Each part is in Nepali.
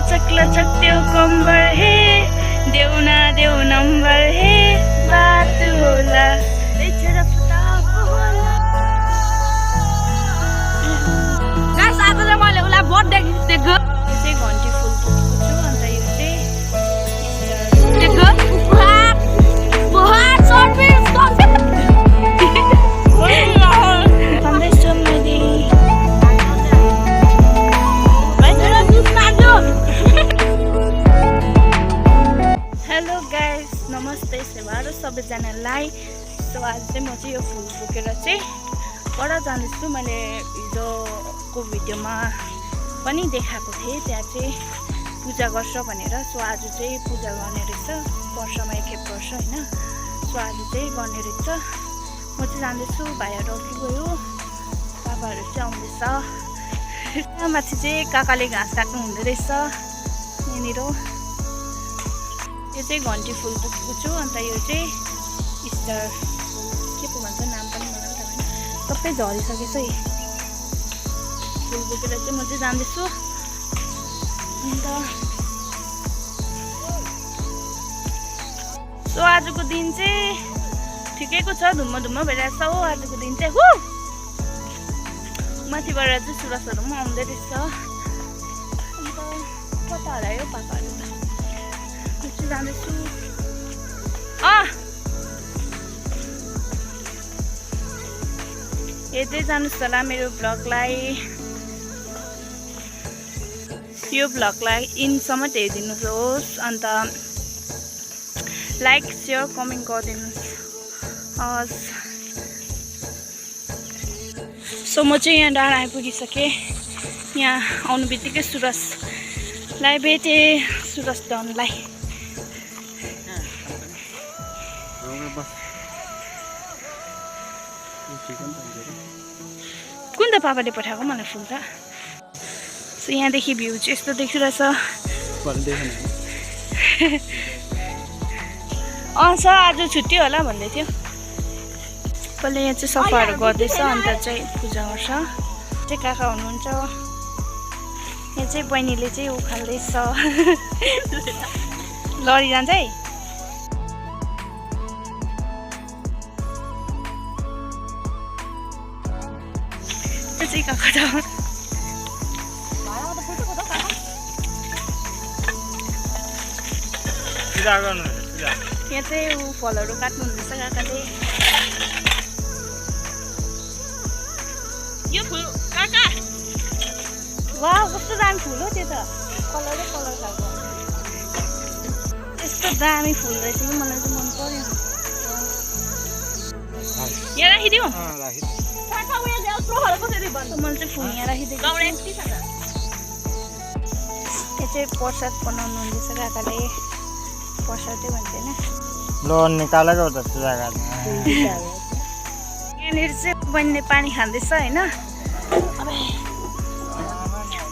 लचक लचक त्यो कम्बर हे देउ नम्बर हे बात होला गाइस आज चाहिँ मैले उलाई बर्थडे गिफ्ट दिएको यो चाहिँ घन्टी फुल छु अन्त यो चाहिँ दिएको बहुत सर्भिस भन्दैछु मैले हेलो गाइस नमस्ते सेवारो सबैजनालाई। सो आज चाहिँ म चाहिँ यो फुल बोकेर चाहिँ पर जाँदैछु। मैले हिजोको भिडियोमा पनि देखाएको थिएँ त्यहाँ चाहिँ पूजा गर्छ भनेर। सो आज चाहिँ पूजा गर्ने रहेछ, वर्षमा एकखेप गर्छ होइन। सो आज चाहिँ गर्ने रहेछ। म चाहिँ जाँदैछु, भाइहरू अघि गयो, पापाहरू चाहिँ आउँदैछ। त्यहाँ माथि चाहिँ काकाले घाँस काट्नु हुँदो रहेछ यहाँनिर। यो चाहिँ घन्टी फुल बोकेको छु, अन्त यो चाहिँ स्टार के पो भन्छ नाम पनि मलाई थाहा भएन, सबै झरिसकेछ है। फुल बोकेर चाहिँ म चाहिँ जाँदैछु। अन्त सो आजको दिन चाहिँ ठिकैको छ, धुम्म धुम्म भइरहेछ हो आजको दिन चाहिँ। हु माथिबाट चाहिँ सुरसहरू पनि आउँदै रहेछ। अन्त कता हरायो पापाहरू त, म चाहिँ जाँदैछु। हेर्दै जानुहोस् होला मेरो भ्लगलाई। यो भ्लगलाई इनसम्म हेरिदिनुहोस्, अन्त लाइक सेयर कमेन्ट गरिदिनुहोस्। सो म चाहिँ यहाँ डाँडा आइपुगिसकेँ। यहाँ आउनु बित्तिकै सुरसलाई भेटेँ, सुरस डनलाई। कुन त पापाले पठाएको मलाई फुल त। सो यहाँदेखि भ्यू चाहिँ यस्तो देखिरहेछ। सर आज छुट्टी होला भन्दै थियो। पहिला यहाँ चाहिँ सफाहरू गर्दैछ, अन्त चाहिँ पूजा गर्छ। चाहिँ काका हुनुहुन्छ, यहाँ चाहिँ बहिनीले चाहिँ उखाल्दैछ। लडिजान्छ है। त्यो चाहिँ काका त यहाँ चाहिँ ऊ फलहरू काट्नु हुँदैछ काकाले। यो फुल काका वाह कस्तो दामी फुल हो त्यो त, कलरै कलर खालको। यस्तो दामी फुल रहेछ कि मलाई चाहिँ मन पर्यो। यहाँ राखिदिउँ, मैले चाहिँ फुल यहाँ राखिदिएको। यहाँ चाहिँ प्रसाद बनाउनु हुँदैछ काकाले, प्रसादै भन्छ होइन। लोन निकालेको त जग्गा यहाँनिर चाहिँ बहिनीले पानी खाँदैछ होइन।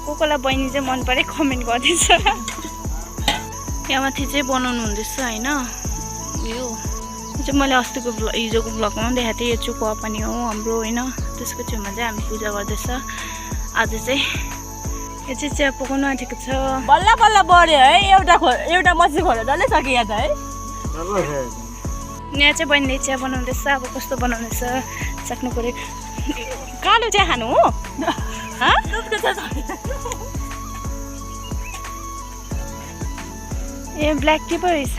कोकोलाई बहिनी चाहिँ मन परे कमेन्ट गरिदिन्छ। यहाँ माथि चाहिँ बनाउनु हुँदैछ होइन। यो चाहिँ मैले अस्तिको हिजोको भ्लगमा पनि देखाएको थिएँ। यो चुकुवा पनि हो हाम्रो होइन। त्यसको छेउमा चाहिँ हामी पूजा गर्दैछ आज चाहिँ। यो चाहिँ चिया पकाउनु आँटेको छ। बल्ल बल्ल बढ्यो है। एउटा मसी खोलेर डल्लै सकियो त है। यहाँ चाहिँ बहिनीले चिया बनाउँदैछ। अब कस्तो बनाउँदैछ सक्नु पऱ्यो। कालो चिया खानु हो? ए ब्ल्याक टी पो रहेछ।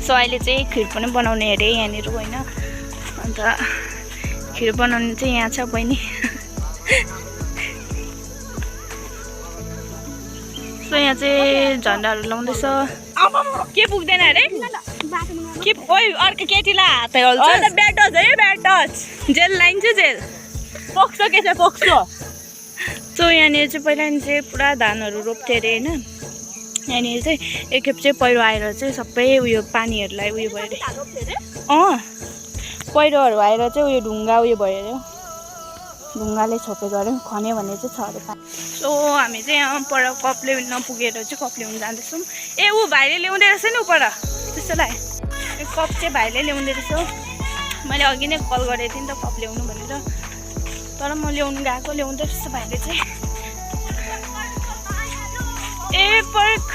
सो अहिले चाहिँ खिर पनि बनाउने अरे यहाँनिर होइन। अन्त खिर बनाउनु चाहिँ यहाँ छ बहिनी। सो यहाँ चाहिँ झन्डाहरू लाउँदैछ। के पुग्दैन अरे के? ओइ अर्को केटीलाई हातै हाल्छ। ब्याड टच है, ब्याड टच। जेल लाइन्छ जेल पोक्सो के छ पोक्सो। सो यहाँनिर चाहिँ पहिला चाहिँ पुरा धानहरू रोप्थ्यो अरे होइन। यहाँनिर चाहिँ एकखेप चाहिँ पहिरो आएर चाहिँ सबै उयो पानीहरूलाई उयो भयो अरे। पहिरोहरू आएर चाहिँ उयो ढुङ्गा उयो भयो अरे। ढुङ्गाले छोपेको अरे, खन्यो भने चाहिँ छ अरे पानी। सो हामी चाहिँ यहाँ पर कप ल्याउनु नपुगेर चाहिँ कप ल्याउनु जाँदैछौँ। ए ऊ भाइले ल्याउँदै रहेछ नि ऊ पर त्यस्तोलाई। कप चाहिँ भाइले ल्याउँदै रहेछ। मैले अघि नै कल गरेको थिएँ नि त कप ल्याउनु भनेर, तर म ल्याउनु गएको ल्याउँदै रहेछ भाइले चाहिँ। ए पर्ख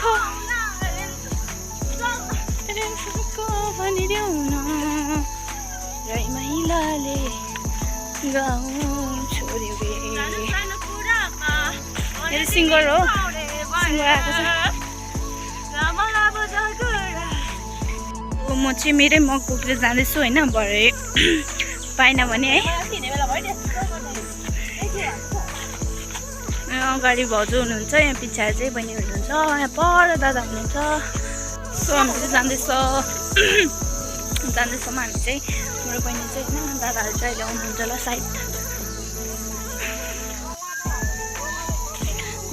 भनिदेऊ न राई महिलाले गाउँ छोड्यो रे मेरो सिङ्गर हो सिङ्गर आएको छ म चाहिँ मेरै मग बोकेर जाँदैछु होइन भरे पाएन भने है अगाडि भाउजू हुनुहुन्छ यहाँ पछाडि चाहिँ बहिनी हुनुहुन्छ यहाँ पर दादा हुनुहुन्छ सो हामी चाहिँ जाँदैछौँ हामी चाहिँ मेरो बहिनी चाहिँ होइन दादाहरू चाहिँ अहिले आउनुहुन्छ होला सायद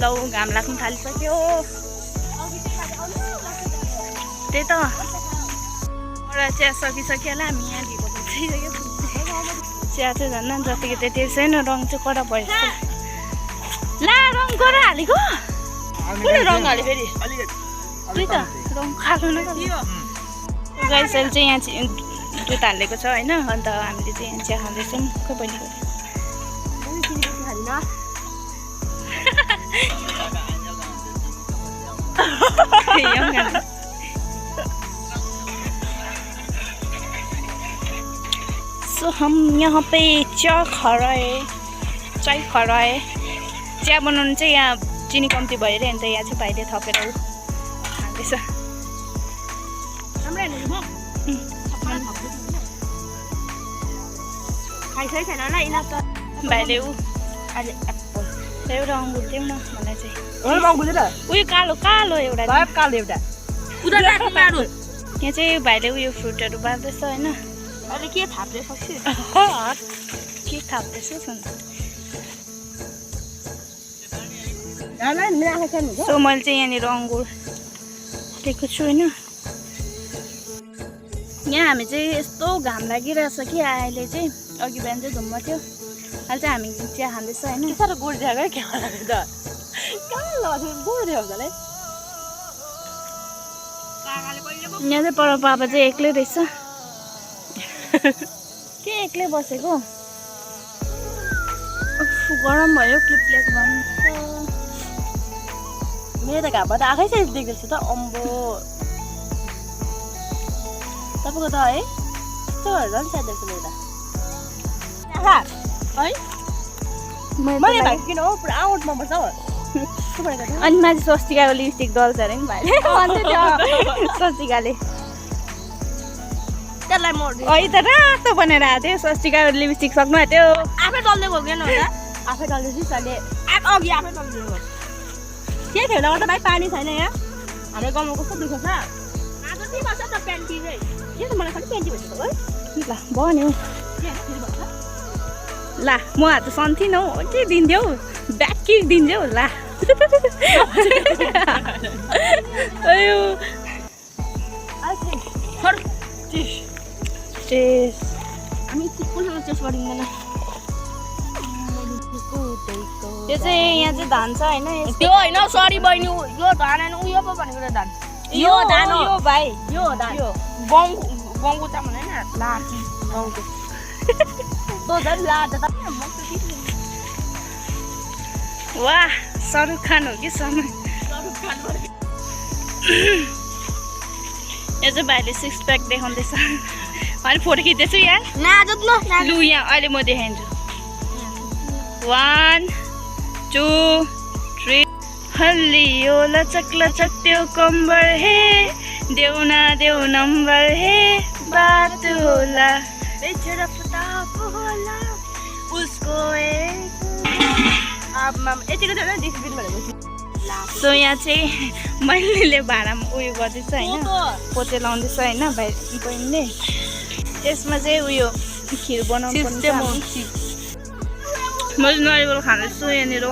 ल घाम लाग्नु थालिसक्यो त्यही त एउटा चिया सकिसक्यो होला हामी यहाँ ढिलो भइसक्यो चिया चाहिँ झन् जतिको त्यति छैन रङ चाहिँ कडा भयो ला रङ कडा हालेको कुन रङ हाल्यो फेरि त्यही त रङ खाएको न गाइसहरू चाहिँ यहाँ चाहिँ दुध हालेको छ होइन अन्त हामीले चाहिँ यहाँ चिया खाँदैछौँ खोइ बहिनीको सो हम यहाँ पे चाय खा रहे चिया बनाउनु चाहिँ यहाँ चिनी कम्ती भयो अरे अन्त यहाँ चाहिँ भाइले थपेर हाल्दैछ भाइले एउटा अङ्गुर देऊ न मलाई चाहिँ उयो कालो कालो एउटा यहाँ चाहिँ भाइले उयो फ्रुटहरू बाँड्दैछ होइन अहिले के थाप्दै सक्छु के थाप्दैछु सो मैले चाहिँ यहाँनिर अङ्गुर लिएको छु होइन यहाँ हामी चाहिँ यस्तो घाम लागिरहेछ कि अहिले चाहिँ अघि बिहान चाहिँ धुम्म थियो अहिले चाहिँ हामी चिया खाँदैछ होइन साह्रो गोडिदिएको क्या त कहाँ लगाएको गोडिदियो होला यहाँ चाहिँ पर पापा चाहिँ एक्लै रहेछ के एक्लै बसेको गरम भयो क्लिपलेस भन्छ मेरो त घामबाट आँखै चाहिँ देख्दैछु त अम्बो तपाईँको त है यस्तोहरू झन् सायद देख्छु मेरो है मैले भाइ किन हो पुरा आउट मनपर्छ हो अनि माथि स्वस्तिकाको लिपस्टिक दल्छ अरे नि भाइले स्वस्तिकाले त्यसलाई म है त रातो बनाएर आएको थियो स्वस्तिकाको लिपस्टिक सक्नु आँट्यो आफै डल्दै गयो किन होला आफै डल्दैछु सले अघि आफै डल्दै गयो के थियो होला त भाइ पानी छैन यहाँ हाम्रो गाउँमा कस्तो दुःख छ आज के भन्छ त प्यान्टी चाहिँ के त मलाई खालि प्यान्टी भनेको है ल भन्यो ला म हात सन्थिनँ हौ के दिन्थ्यौ ब्याक किक दिन्थ्यौ ला अयो हामी कुनसँग टेस्ट गरिँदैन त्यो चाहिँ यहाँ चाहिँ धान छ होइन त्यो होइन सरी बहिनी यो धान होइन उयो पो भनेको धान यो धान हो यो भाइ यो धान यो गहुँको चामल होइन लाटी गहुँको तो झन् लाट त वाह शाहरुख खान हो कि समय यो चाहिँ भाइले सिक्स प्याक देखाउँदैछ अहिले फोटो खिच्दैछु यार लु यहाँ अहिले म देखाइदिन्छु 1 2 3 हल्लियो लचक लचक त्यो कम्बर हे देउना देउ नम्बर हे बात होला बेचरा फटाप होला उसको यतिको छैन डिस्प्लिन भनेको सो यहाँ चाहिँ बहिनीले भाँडामा उयो गर्दैछ होइन पोते लाउँदैछ होइन भाइ बहिनीले त्यसमा चाहिँ उयो खिर बनाउनु मैले नरिवल खाँदैछु यहाँनिर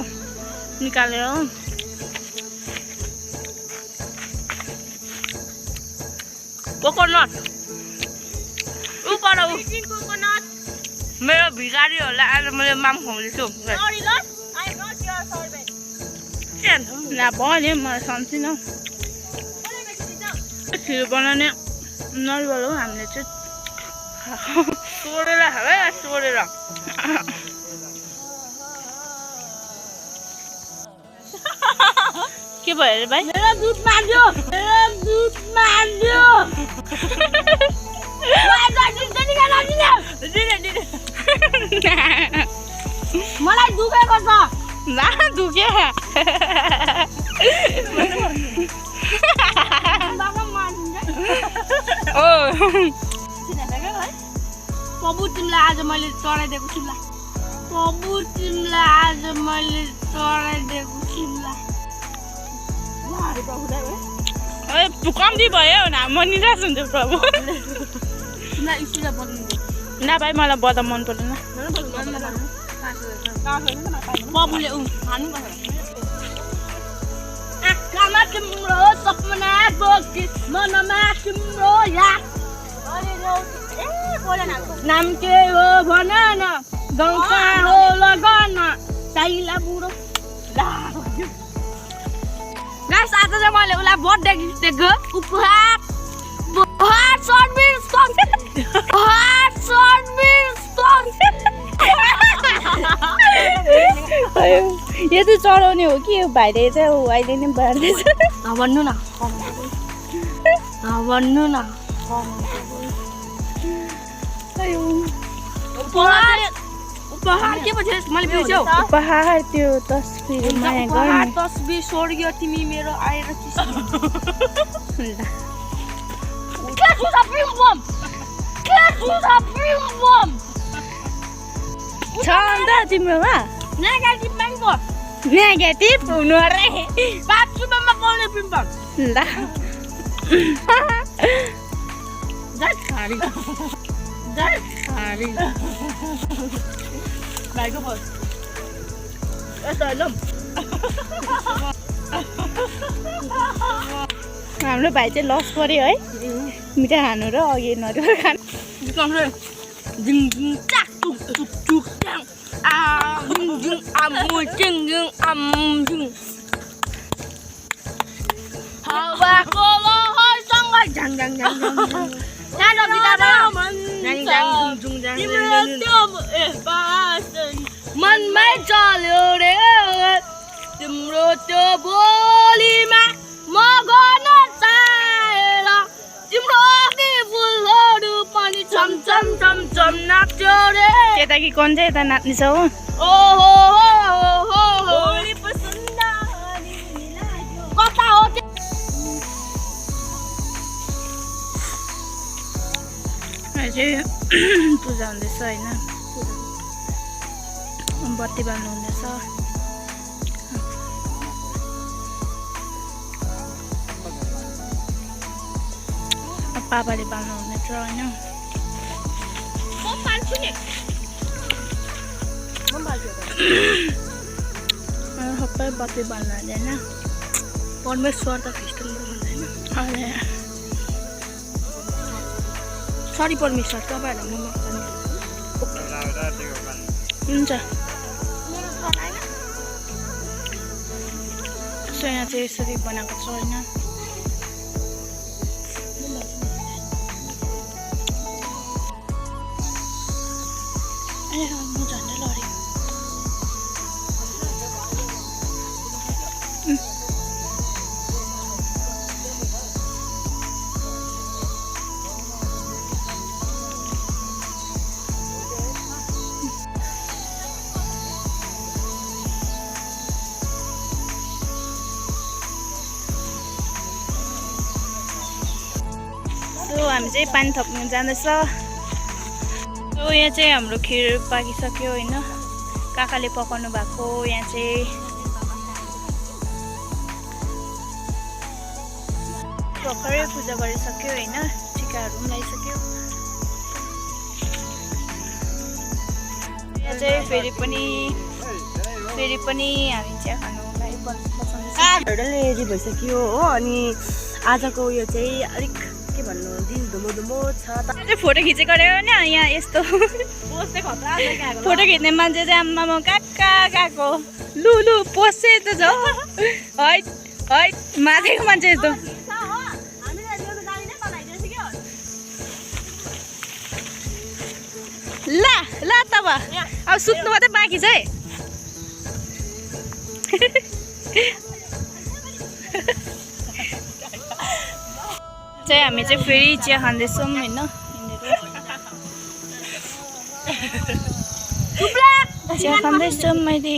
निकालेर हो कोकोनट मेरो भिखारीहरूलाई आज मैले माम खुवाउँदैछु ला भन्यो मलाई सम्झिनँ खिर बनाउने नरिवल हो हामीले चाहिँ सोरेर खाँदै सोरेर के भयो अरे भाइ मेरो दुध मान्यो मलाई दुखेको छ ला दुखे ओ प्रभु तिमीलाई आज मैले चढाइदिएको छु ल प्रभु तिमीलाई आज मैले चढाइदिएको छु ल कम्ती भयो न म निराश हुन्छु प्रभु तिमीलाई स्कुलमा बनिन्छ ना भाइ मलाई बदाम मन पर्दैन प्रभुले खानुपर्छ आँखामा तिम्रो सपना बोकी मनमा तिम्रो याद नाम के हो भन न गाउँ कहाँ हो लगन साइला बुढो गाइस आज चाहिँ मैले उसलाई बर्थडे गिफ्ट दिएको उपहार यो चाहिँ चढाउने हो कि यो भाइले चाहिँ अहिले नै बाँड्दैछ भन्नु न भन्नु न उपहार के पो थियो मैले बिर्स्यौ उपहार त्यो तस्बिर माया गर्ने तस्बिर स्वर्गीय तिमी मेरो आएर छ अन्त तिम्रोमा नेगेटिभ हुनु अरे 5 रुपैयाँमा पाउने पिम्पल ल भाइको बस यस्तो ल हाम्रो भाइ चाहिँ लस पर्यो है मिठाई खानु र अघि नरिवल खानु मनमै चल्यो रे तिम्रो त्यो बोलीमा म गर्न चाहेर तिम्रो फुलहरू पनि छम छम छम छम नाच्यो रे यता कि कन चाहिँ यता नाच्ने छ हो कता हो पूजा हुँदैछ होइन बत्ती बाल्नु हुँदैछ पापाले बाल्नु हुँदैछ होइन सबै बत्ती बाल्नु हुँदैन परमेश्वर त ख्रिस्टन हुँदैन सरी परमेश्वर तपाईँहरूलाई हुन्छ सो यहाँ चाहिँ यसरी बनाएको छ होइन म झन्डै लडेँ हामी चाहिँ पानी थप्नु जाँदैछ यहाँ चाहिँ हाम्रो खिर पाकिसक्यो होइन काकाले पकाउनु भएको यहाँ चाहिँ भर्खरै पूजा गरिसक्यो होइन टिकाहरू पनि लगाइसक्यो यहाँ चाहिँ फेरि पनि हामी चिया खानुलाई बस्दैछ रेडी भइसक्यो हो अनि आजको उयो चाहिँ अलिक के भन्नु दिन धुमो छ फोटो खिचेको अरे होइन यहाँ यस्तो फोटो खिच्ने मान्छे चाहिँ आम्मामा कहाँ लु पोस्ट चाहिँ यस्तो छ है माथिको मान्छे यस्तो ल तब अब सुत्नु मात्रै बाँकी छ है चाहिँ हामी चाहिँ फेरि चिया खाँदैछौँ होइन चिया खाँदैछौँ मैले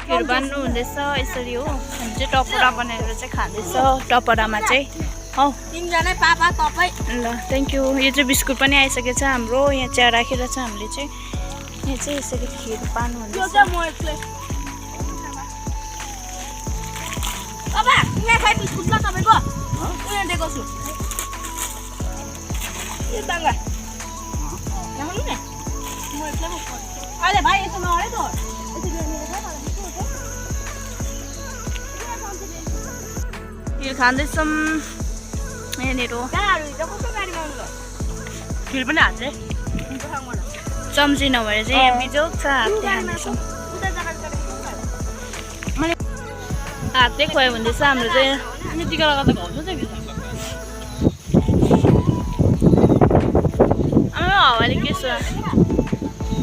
खिर बान्नु हुँदैछ यसरी हो हामी चाहिँ टपरा बनाएर चाहिँ खाँदैछ टपरामा चाहिँ हौ तिनजना पापा तपाईँ ल थ्याङ्क यू यो चाहिँ बिस्कुट पनि आइसकेको छ हाम्रो यहाँ चिया राखेर चाहिँ हामीले चाहिँ यहाँ चाहिँ यसरी खिर पार्नु हुँदैछ बाबा यहाँ खाइ बिस्कुट ल तपाईँको उयो दिएको छु यो बाङ्गा नखानु नि म एक्लै बोक्छु अहिले भाइ यसो नअरे त खिर खाँदैछौँ यहाँनिर खिर पनि हाल्छ चम्ची नभएर चाहिँ यहाँ बिजोक छ हातले खाँदैछौँ हातले खुवायो भन्दैछ हाम्रो चाहिँ अनि टिका लगाएर घाउँछ चाहिँ हावाले के छ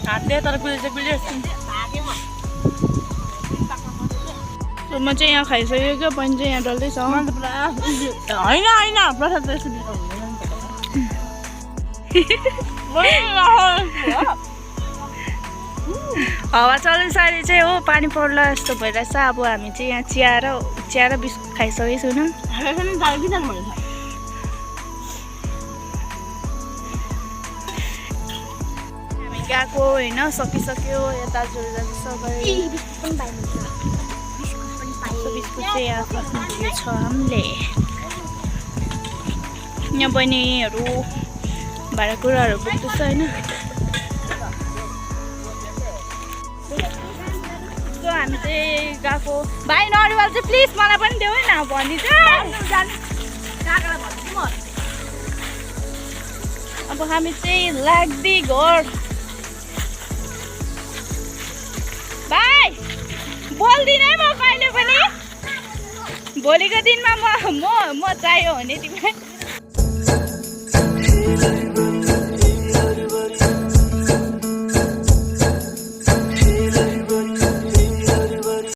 हातले तर कुहिले चाहिँ कुहिले म चाहिँ यहाँ खाइसकेँ क्या पनि चाहिँ यहाँ डल्दैछ होइन होइन प्रसाद त यस्तो हावा चल्दैछ चाहिँ हो पानी पर्ला जस्तो भइरहेछ अब हामी चाहिँ यहाँ चिया र बिस्कुट खाइसकेको छौँ हामी गएको होइन सकिसक्यो यहाँ दाजुहरू जाँदैछ बिस्कुट चाहिँ यहाँ सक्नु छ हामीले यहाँ बहिनीहरू भाँडाकुँडाहरू बोक्दैछ होइन हामी चाहिँ गएको भाइ नरिवल चाहिँ प्लिज मलाई पनि देऊ न भनिदिन्छ अब हामी चाहिँ लाग्दै घर भाइ बोल्दिनँ म कहिले पनि भोलिको दिनमा म चाहियो भने तिमीलाई